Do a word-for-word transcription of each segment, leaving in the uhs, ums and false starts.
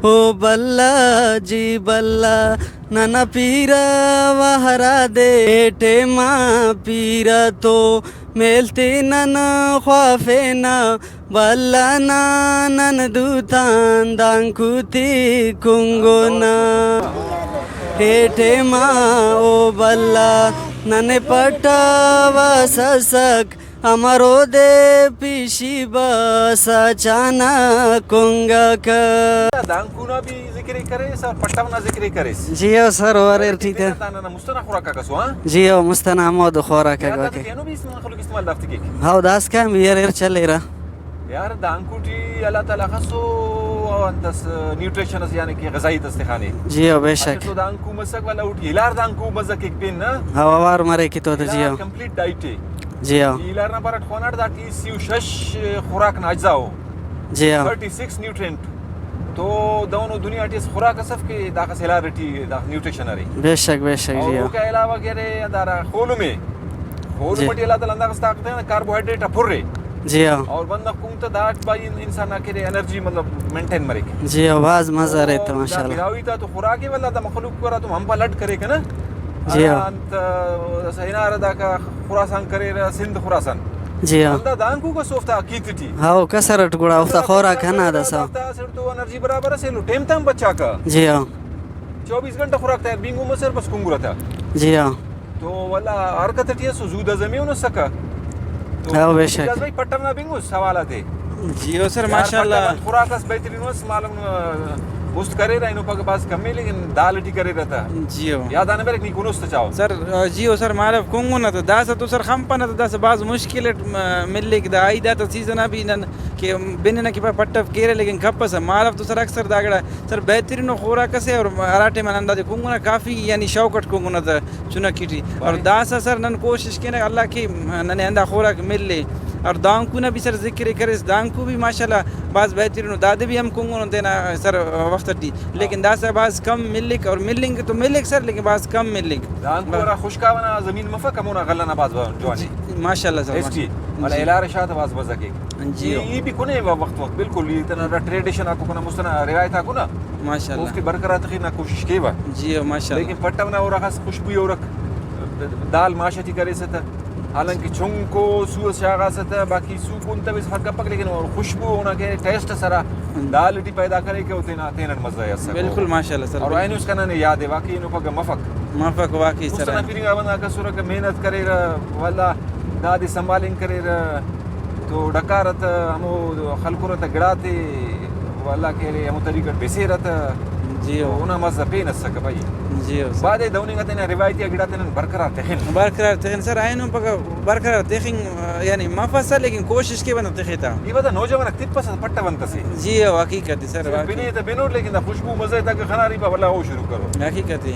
او بھلا جی بھلا، ننا پیرہ و ہرادے ٹائما پیرہ تو میل تے نن خوافینہ، بھلا نا نن دوتان دانکو تے کنگنہ۔ اے ٹائما او بھلا ننے پٹوسسک، امر اودے پیشی بس اچانک کنگکہ۔ دانکو نا بھی ذکر ءِ کریس اور پٹو نا ذکر ءِ کریس۔ جی او سر، او اریر ٹھیک ہے۔ دانا نا مست ئنا خوراک آک ئسو، ہاں؟ جی او، مست ئنا ہمودو خوراک آک یا واقعی۔ تینو بھی اس خلق استعمال دافتے کیک؟ ہاؤ، داسکان بھی اریر چلیرہ۔ یار دانکو ٹی اللہ تعالیٰ خاصو او انت اس نیوٹریشن اس یعنی کہ غذائیت اس تخانے۔ جی او، بے شک۔ اچھا، تو دانکو مسک والا اوٹی ہلار دانکو مزہ کیک پین نا۔ ہاؤ، اوار مریک تو تے، جی ہلار او۔ کمپلیٹ ڈائٹ ءِ۔ جی ہاں۔ ای لار نا بارٹ خواناٹ داٹی سی و شش خوراک نا اجزا ءُ۔ جی ہاں۔ تھرٹی سکس نیوٹرینٹ۔ تو دہنو دنیا ٹی اسہ خوراک اس اف کہ داخس ہلار ٹی دا نیوٹریشن ارے۔ بے شک، بے شک، اور جی ہاں۔ اوکا علاوہ کہ ارے ہندا ہرا خولم ءِ۔ خولم جی۔ ٹی اللہ تعالیٰ ہنداخس طاقت ءِ، کاربوہائیڈریٹ آ پُر ءِ۔ جی ہاں۔ اور بندغ کنگ تہ داٹ بھائی ان-، انسان نا کہ ارے انرجی مطلب مینٹین مریک۔ جی ہاں، بھاز مزہ ارے تہ اور دا ماشاءاللہ۔ براہوئی تا تو خوراک ءِ ولدا دا مخلوق کرا تو ہم پہ لڈ کریکہ نا۔ جی ہاں۔ ہرا انت، اسہ ہنارہ داکا خراسان کریرہ، سندھ خراسان۔ جی ہاں۔ ہندا دانکوک ئس اوفتا کیت ٹی۔ ہاؤ، کسر اٹ گڑا اوفتا خوراک ہندا داسا۔ اوفتا اسٹ تو انرجی برابر ئس، ایلو ٹائم تام بچاکہ۔ جی ہاں۔ چوبیس گھنٹہ خوراک تیار بینگو مسر بس کنگرہ تا۔ جی ہاں۔ تو ولدا حرکت ٹی ئسو، زو دا زمین اسکہ۔ تو ہاؤ، بے شک۔ اعجاز بھائی پٹن نا بینگو سوال آتے۔ جی ہو سر، یار، ماشاءاللہ۔ پٹن خوراک اس بہترین اس، معلوم، آ، مست کریرہ، اینو پگہ بھاز کم ءِ، لیکن دال ٹی کریرہ تہ۔ جی ہو۔ یا دانے بریک نی کونوس تہ چاوہ۔ سر، آ، جی ہو سر، مالو کنگنہ تہ داسہ تو سر خنپنہ تہ داسہ بھاز مشکل اٹ، م-، ملیک دا۔ ای داتا سیزن آ بھی نن کہ بننہ کہ پا-، پٹو کیرہ لیکن کپسہ۔ مالو تو سر اکثر دا گڑا سر بہترین و خوراک اسے اور ہرا ٹائم آن ہندادے کنگنہ کافی یعنی شوق اٹ کنگنہ تہ۔ چنکی ٹی۔ اور بھائی۔ داسہ سر نن کوشش کینہ اللہ کہ ننے ہندا خوراک ملے۔ اور دانکو نا بھی سر ذکر ءِ کریس، دانکو بھی ماشاءاللہ بھاز بہترین ءُ، دادے بھی ہم کنگنن تینا سر وخت ٹی۔ لیکن ہاں۔ داسہ بھاز کم ملک، اور ملنگ تو ملک سر، لیکن بھاز کم ملک۔ دانکو ہرا خشکاوہ نا زمین مفک، ہمونا غلہ نا بھاز جوان ءِ۔ جی، ماشاءاللہ سر، ٹیسٹی۔ ماشاءاللہ۔ ولدا جی۔ ہلار شار تہ بھاز مزہ کیک۔ جی۔ ای، ای بھی کنے وا-، وخت وخت بالکل ای تینا ٹریڈیشن آکو کنا مست ئنا روایت آکو نا۔ ماشاءاللہ۔ اوفتے برقرار تخنگ نا کوشش کیوہ۔ جی ہو، ماشاءاللہ۔ لیکن پٹو نا ہرا خاص خوشبوئی ہرک دال ماش ٹی کریسہ تہ، حالانکہ چنکو سو اس شاغاسہ تہ، باقی سو کن تہ بس فرق کپک، لیکن او خوشبو اونا کہ ٹیسٹ اس ہرا دال ٹی پیدا کریکہ، او تینا تینٹ مزہ ئے اسکہ۔ بالکل، ماشاءاللہ سر، اور بالکل۔ اینو اسکان ننے یاد ءِ، واقعی اینو پگہ مفک۔ مفک، واقعی سر۔ مست ئنا پننگا بندغ آک اسرہ کہ محنت کریرہ، ولدا دادے سنبھالنگ کریرہ۔ تو ڈکارہ تہ ہمو خلکرہ تہ گڑاتے، ولدا کہ ارے ہمو طریقہ اٹ بسیرہ تہ۔ جی ہو۔ اونا مزہ پین اسکہ بھائی۔ جی ہو سر۔ بادے دہننگا تینا روایتی آ گڑاتے نن برقرار تخن۔ برقرار تخن سر، اینو پگہ برقرار تخنگ، یعنی مفسہ لیکن کوشش کیوہ نا تخے تا۔ ای پتہ نوجوان آک تپسہ پٹہ ونت اسے۔ جی ہو، حقیقت ءِ سر، صرف واقعی۔ پنے تہ بنوٹ لیکن دا خوشبو مزہ تاکہ خناری پا ولدا او شروع کرو۔ حقیقت ءِ۔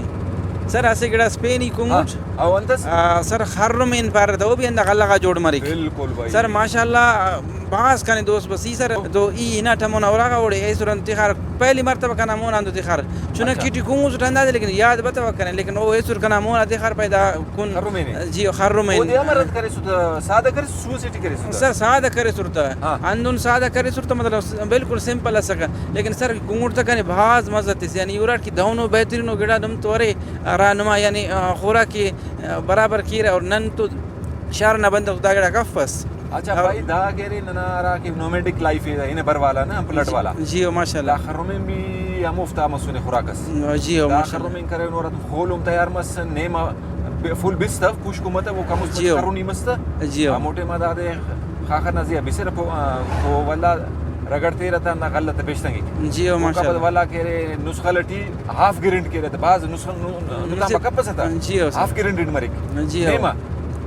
سر اسہ گڑاس پین ای کنگٹ۔ ہاں۔ او انت اس؟ آ، سر خرمین پارہ تہ، او بھی ہندا غلہ غا جوڑ مریک۔ بالکل بھائی۔ سر ماشاءاللہ، آ، بھاز کنے دوست بس ای سر، او۔ تو ای ہناٹ ہمونا اراغا اوڑے ایسر انت تخار، پہلی مرتبہ کنا مونا اندو تخار۔ چنکی اچھا۔ ٹی کنگس اٹ ہندادے لیکن یاد بتوک کنے، لیکن او ایسر کنا مونا تخار پیدا کن۔ خرمین ءِ؟ جی، خرمین۔ اودے امر انت کریسو تہ، سادہ کریسو، سوئس ٹی کریسو تہ؟ سر سادہ کریسر تہ۔ ہاں۔ ہندن سادہ کریسر تہ مطلب س-، بالکل سمپل اسکہ۔ لیکن سر کنگٹ تہ کنے بھاز مزہ تس، یعنی اراٹ کہ دہنو بہترینو گڑا نم تو ارے، ہرا نما یعنی، آ، خوراک ءِ، آ، برابر کیرہ اور نن تو شار نا بندغ تو دا گڑاک افس۔ اچھا اور بھائی، دا کہ ارے ننا ہرا کہ نومیڈک لائف ءِ، ہنبر والا نا، پلٹ جی، والا۔ جی او، ماشاءاللہ۔ دا خرمین بھی ہموفتا مسنے خوراک اس۔ جی او، دا ماشاءاللہ۔ خرمین کرے نو ہراتم خولم تیار مس، نیمہ فل بستو، پوشکو متو، او کموس جی او۔ خرونی مس تہ۔ جی او۔ ہمو ٹائما دادے خاخر نا زیہا بسرہ پو-، آ، پو ولدا رگڑ تیرہ تہ ہندا غلہ تہ پیشتنگک۔ جی او، اوکا پد ماشاءاللہ۔ ولدا کہ ارے نسخل ٹی ہاف گرنڈ کیرہ تہ بھاز نسخل نو-، نو-، نتان جی۔ پکپسہ تہ۔ جی او سر۔ ہاف گرنڈ مریک۔ جی او۔ نیمہ۔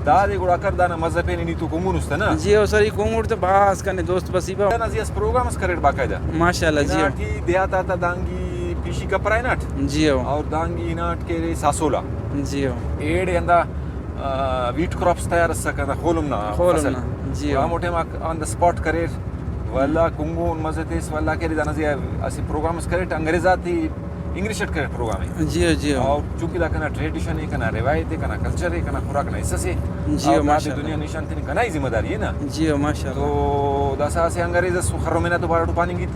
دادے گڑا کر دانا مزہ پین ای تو کنگن است نا۔ جی او سر، ای کنگن تہ بھاز کنے دوست بس ای با۔ دانا زی اس پروگرام اس کریٹ باقاعدہ۔ ماشاءاللہ، جی او۔ ہناٹی دیہات آتا دانگی پیشی کپرہ ہناٹ۔ جی او۔ اور دانگی ہناٹ کہ ارے ساسولا۔ جی او۔ ایڑے ہندا، آ، ویٹ کراپس تیار اسکہ ہندا خولم نا خولم فصل۔ نا، جی او۔ ہمو ٹائم آ آن دا اسپاٹ کریر۔ ولدا کنگن مزہ تس، ولدا کہ ارے دانا زی اسہ پروگرام اس کریٹ انگریز آتے انگلش اٹ کریٹ پروگرام ءِ۔ جی ہو، جی ہو۔ اور چونکہ دا کنا ٹریڈیشن ءِ، کنا روایت ءِ، کنا کلچر ءِ، کنا خوراک نا حصہ سے، جی ہو، اور دا ماشاءاللہ۔ دنیا نشان تننگ کنا ہی ذمہ داری ءِ نا۔ جی ہو، ماشاءاللہ۔ تو داسہ اسہ انگریز اس خرمینہ تو باڑ پاننگ ای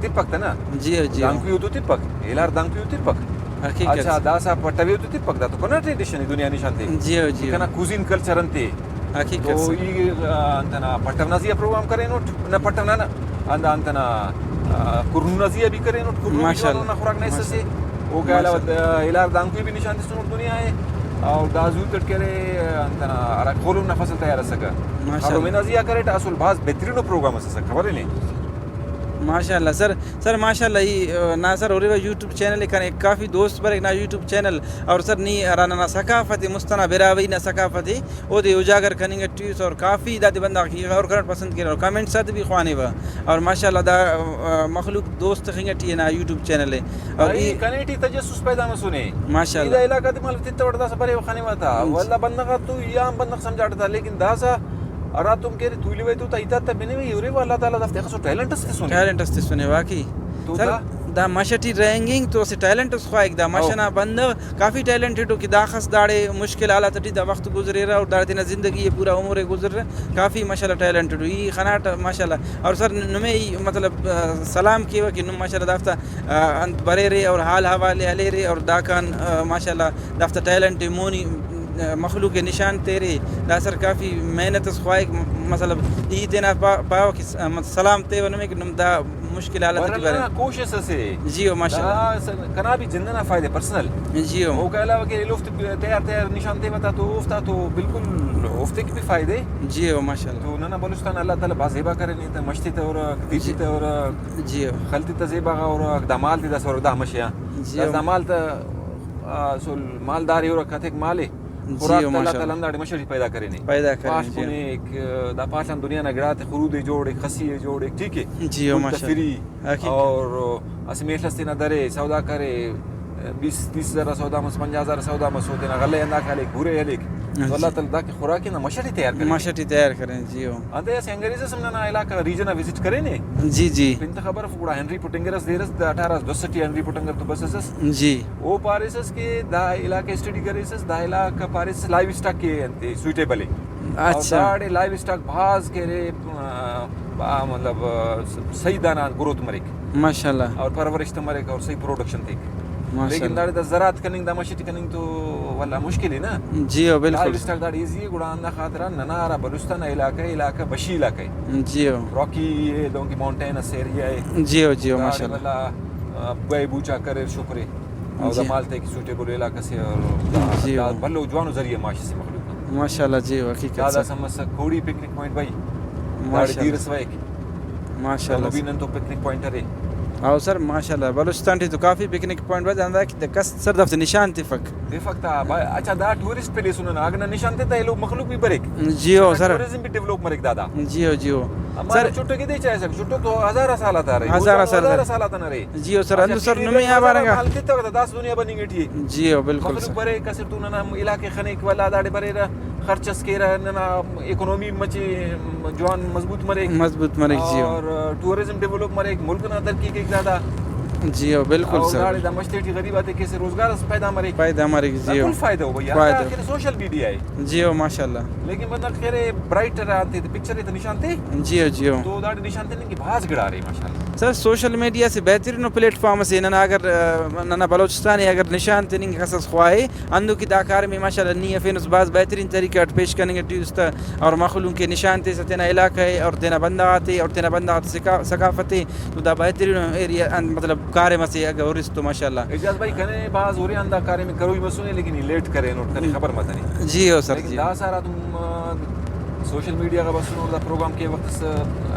تپک تہ نا۔ جی ہو، جی ہو۔ دانکوئی او تو تپک، ہلار دانکوئی او تپک۔ حقیقت۔ اچھا، داسہ پٹوے او تو تپک، دا تو کنا ٹریڈیشن ءِ، دنیا نشان تے۔ جی ہو، جی ہو۔ کنا کوزین کلچر انتے۔ حقیقت تو سر۔ ای، آ، انتنا پٹو نا زی آ پروگرام کرینٹ، نہ پٹو نا، نہ، اندا انتنا، آ، کرنو نا زی آ بھی کرینٹ، کرنو بھی ماشاءاللہ۔ جوانو نا خوراک نا حصہ سے۔ ماشاءاللہ۔ اوکا علاوہ، ماشاءاللہ۔ آ، ہلار دانکوئی بھی نشان تسنٹ دنیا ءِ، اور دا زوت اٹ کہ ارے، انتنا ہرا کولم نا فصل تیار اسکہ۔ ماشاءاللہ۔ ہرو منا زی آ کریٹ، اسل بھاز بہترین پروگرام اس اسکہ، خبر ءِ نے؟ ماشاءاللہ سر، سر ماشاءاللہ ای، آ، ناصر اوریبا یوٹیوب چینل کنے کافی دوست بریک نا یوٹیوب چینل، اور سر نی ہرا ننا ثقافت مست انا براہوئی نا ثقافت اودے اجاگر کننگ ٹی اس، اور کافی دادے بندغ آک غور کرٹ پسند کیرہ اور کمنٹس آتے بھی خوانیوہ، اور ماشاءاللہ دا، آ، مخلوق دوست تخنگ ٹی نا یوٹیوب چینل ءِ۔ اور بھائی، ای کنے ٹی تجسس پیدا مسنے۔ ماشاءاللہ۔ ای دا علاقہ تے مالو تتوٹ داسہ بریو خنیوہ تا۔ ہم۔ ولدا بندغ آ تو یا ہم بندغ سمجھاٹ تا، لیکن داسہ ہراتم کہ ارے تولیوہ تو تا ہیتاتا بنوہ، ہُرے و اللہ تعالیٰ دافتے اخسو ٹیلنٹ اس تسنے۔ ٹیلنٹ اس تسنے، واقعی۔ تو سر، دا دا مش ٹی رہینگنگ تو اسہ ٹیلنٹ اس خواہک، دا مش او۔ انا بندغ کافی ٹیلنٹڈ ءُ کہ داخس داڑے مشکل حالات ٹی دا وخت گزریرہ اور داڑے تینا زندگی ءِ پورا عمر ءِ گزررہ، کافی ماشاءاللہ ٹیلنٹڈ ءُ ای خناٹ ماشاءاللہ۔ اور سر نمے ای مطلب، آ، سلام کیوہ کہ نم ماشاءاللہ دافتا، آ، انت بریرے اور حال حوال ءِ ہلیرے اور داکان، آ، ماشاءاللہ دافتا ٹیلنٹ ءِ مونی، آ، مخلوق ءِ نشان تیرے۔ دا سر کافی محنت اس خواہک، م-، مطلب ای تینا پا-، پاوہ کہ س-، آ، مطلب سلام تیوہ نمے کہ نم دا مشکل حالت ٹی ورنہ بارے۔ کوشست اسے۔ جی او، ماشاءاللہ۔ دا س-، کنا بھی جند ئنا فائدہ پرسنل۔ جی او۔ اوکا علاوہ کہ ایلو اوفتے تیار تیار نشان تیوہ تا تو اوفتا تو بالکل اوفتے کہ بھی فائدہ۔ جی او، ماشاءاللہ۔ تو ننا بلوچستان اللہ تعالیٰ بھاز زیبا کرینے، تا مش تے تہ ہُرک، دیچی جی۔ تہ ہُرک، جی او۔ خل تے تہ زیبا غا ہُرک، دا مال تے داسہ ہُرک دا مشے آ۔ جی داسہ او۔ دا مال تہ، آ، سل مالدارے ہُرک، کتیک مالے۔ جی خوراک او، تے اللہ ماشاءاللہ۔ تعالیٰ ہنداڑے مش ٹی پیدا کرینے۔ پیدا کرینے، پاڷ جی۔ کنے ایک، دا پاڷ آن دنیا نا گڑاتے، خرودے جوڑ ایک، خسی ئے جوڑ ایک، ٹھیک ہے؟ جی او، ملک تا ماشاءاللہ۔ فری۔ حقیقت۔ اور اسہ میڷ اس تینا درے، سودا کرے، بیس، تیس ہزار سودا مس، پنجاہ ہزار سودا مس، او تینا غلہ ئے ہندا کھالیک، بھورے ہلیک۔ تو جی۔ اللہ تعالیٰ دا کہ خوراک نا مش ٹی تیار کرینے۔ مش ٹی تیار کرینے، جی او۔ انتئے اسہ انگریز اس ہم ننا علاقہ ریجن آ وزٹ کرینے۔ جی، جی۔ پن تہ خبر اف گڑا ہنری پٹنگر اس دیر اس، دا اٹھارہ سو دس ٹی ہنری پٹنگر تو بسس اس۔ جی۔ او پاریسس کہ دا علاقہ اسٹڈی کریسس، دا علاقہ پاریسس لائیو اسٹاک کے انتے سوٹیبل اے۔ اور اچھا۔ داڑے لائیو اسٹاک بھاز کہ ارے، آ، آ، مطلب، آ، س-، صحیح دانا گروتھ مریک۔ ماشاءاللہ۔ اور پرورش تہ مریک اور صحیح پروڈکشن تیک۔ ماشاءاللہ۔ لیکن داڑے دا زراعت کننگ، دا مش ٹی کننگ تو ولدا مشکل اے نا۔ جی ہو، بالکل۔ لائیو اسٹاک داڑے ایزی اے، گڑا ہندا خاطران ننا ہرا بلوچستان نا علاقہ اے، علاقہ بشی علاقہ اے۔ جی ہو۔ راکی اے، دہنکہ ماؤنٹینس ایریا اے۔ جی ہو، جی ہو، داڑے ماشاءاللہ۔ ولدا، آ، بوئے بوچا کریر شکر اے۔ اور جی۔ دا مال تیکہ سوٹیبل علاقہ سے اور دا، جی دا ہو۔ بھلو جوانو ذریعہ معاش سے مخلوق نا۔ ماشاءاللہ، جی ہو، حقیقت دا سے۔ داسہ مسک کوڑی پکنک پوائنٹ بھائی۔ داڑے جی۔ دیر اس بریک۔ ماشاءاللہ۔ نبی نن تو پکنک پوائنٹ ارے۔ او سر، ماشاءاللہ، بلوچستان ٹی تو کافی پکنک پوائنٹ بس، ہندا کہ کس سر دافتے نشان تفک۔ تفک تا، با-، اچھا، دا ٹورسٹ پلیس انہاں نا، اگہ نن نشان تے تا ایلو مخلوق بھی بریک۔ جی ہو سر۔ ٹورزم بھی ڈیولپ مریک دادا۔ جی ہو، جی ہو۔ ہمارا سر۔ چٹو کہ دے چاہے سک، چٹو تو ہزار سال آتا رہے، ہزار سال ہزار سال آتا نہ رہے۔ جی ہو سر، اچھا، اندو سر ٹھیک ہے، نمے آ ہزار بارنگا۔ سال تتوک تا داس دنیا بننگ ٹی۔ جی ہو، بالکل مخلوق سر۔ بریک، کسر تو ننا علاقے خنک، ولا داڑے بریرہ۔ خرچ اس کیرہ، ننا اکانومی مچے جوان مضبوط مریک۔ مضبوط مریک، جی ہو۔ اور ٹورزم ڈیولپ مریک، ملک نا ترقی کیک دادا۔ جی ہو، بالکل اور سر۔ داڑے دا مش تیٹی غریب آتے کیسے روزگار اس پیدا مریک۔ پیدا مریک، دا جی ہو۔ کل فائدہ ہو بھیا۔ فائدہ۔ آخر سوشل میڈیا ہے۔ جی ہو، ماشاءاللہ۔ لیکن بندغ خیر برائٹ آتے پکچر تے نشان تے۔ جی ہو، جی ہو۔ تو داڑے نشان تے کہ بھاز گڑا ارے ماشاءاللہ۔ سر، سوشل میڈیا سے بہترین پلیٹ فارم سے ننا اگر، آ، ننا بلوچستان اے اگر نشان تننگ کس اس خواہے، ہندن کہ دا کاریم ءِ ماشاءاللہ نی ہرفینس، بھاز بہترین طریقہ اٹ پیش کننگ ٹی اس تہ، اور مخلوق ءِ نشان تسہ تینا علاقہ ءِ اور تینا بندغ آتے اور تینا بندغ آتے ثقا-، ثقافت ءِ، تو دا بہترین ایریا ان-، مطلب کاریم اسے اگہ ہُرس تو ماشاءاللہ۔ اعجاز بھائی، کنے بھاز ہُرے آن دا کاریم ءِ کروئی مسنے، لیکن ای لیٹ کرینٹ، کنے خبر متنے۔ جی ہو سر، لیکن جی ہو۔ داسہ ہراتم، آ، سوشل میڈیا غا بسنٹ دا پروگرام کے وخت اس،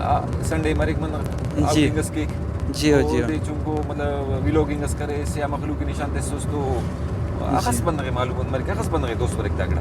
آ، سنڈے مریک، بندغ جی۔ آؤٹنگ اس کیک۔ جی ہو، جی ہو۔ اودے چنکو مطلب ویلاگنگ اس کریس یا مخلوق ءِ نشان تسس تو اخس جی۔ بندغ ءِ معلومات مریک، اخس بندغ ءِ دوست بریک دا گڑا۔